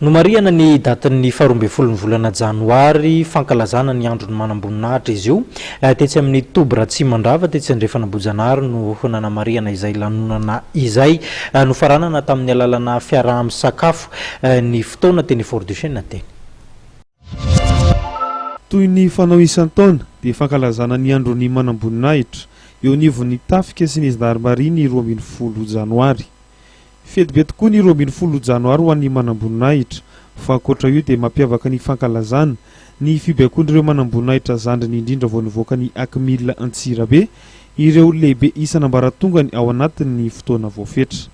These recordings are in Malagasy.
Nomarihana ny datin'ny faharoa ambin'ny folon'ny volana janoary, fankalazana ny andron'ny manamboninahitra izy io. Tetsy amin'ny Toby Ratsimandrava, tetsy Andrefan'Ambohijanahary no nanamarihana izay lanonana izay. Nofaranana tamin'ny alalana fiaraha-misakafo ny fotoana teny Fort Duchesne teny. Toy ny fanao isan-taona dia fankalazana ny andron'ny manamboninahitra eo anivon'ny tafika sy ny zandarimaria ny 12 janoary. Fety be tokoa ny 12 janoary ho an'ny manamboninahitra, fa ankoatra io dia mampiavaka ny fankalazana ny fibaikoan'ireo manamboninahitra zandriny indrindra vao nivoaka ny Acmil Antsirabe ireo lehibe isan'ambaratongany ao anatin'ny fotoana voafetra.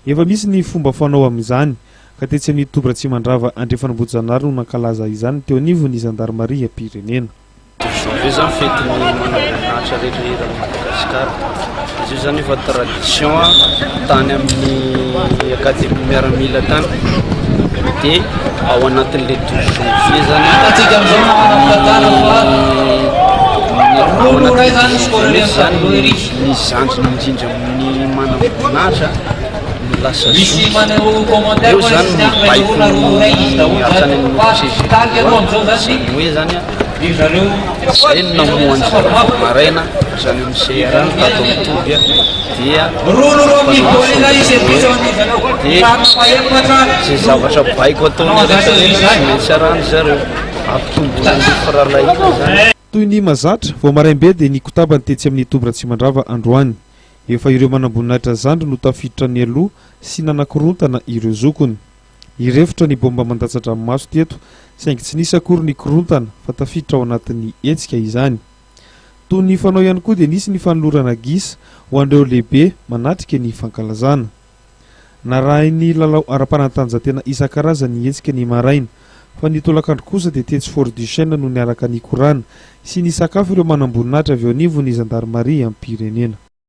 Efa misy ny fomba fanao amin'izany, ka tetsy amin'ny Toby Ratsimandrava Andrefan'Ambohijanahary no nankalaza izany teo anivon'ny zandarimariam-pirenena. Janvier zany fetin'ny manamboninahitra rehetra eran'i Madagasikara. Izy io zany efa tradition tany amin'ny académie miaramila tany. Dia ao anatin'le 12 janvier zany ao anatin'le 12 janvier zany ny zandriny indrindra amin'ny manamboninahitra no lasa zoky. Eo zany mibaiko ny hatrany amin'ny CG zany hoe zany. Izay no namoha an-dry zareo vao maraina hatrany amin'ny CRA tato amin'ny toby dia dia izay zavatra baiko ataony rehetra rehetra tsy maintsy arahan-dry zareo hampitomboana ny firahalahiana izany. Toy ny mahazatra, vao maraim-be dia nikotaba ny tetsy amin'ny toby Ratsimandrava androany. Efa ireo manamboninahitra zandry no tafiditra nialoha sy nanakorontana ireo zokiny. Nirefotra ny baomba mandatsa-dranomaso teto, saingy tsy nisy akory ny korontana fa tafiditra ao anatin'ny hetsika izany. Toy ny fanao ihany koa dia nisy ny fanolorana gisa ho an'ireo lehibe manatrika ny fankalazana. Narahin'ny lalao ara-panatanjahantena isan-karazany ny hetsika ny maraina, fa ny tolakandro kosa dia tetsy Fort Duchesne no niaraka nikorana sy nisakafo ireo manamboninahitra avy eo anivon'ny zandarimariam-pirenena.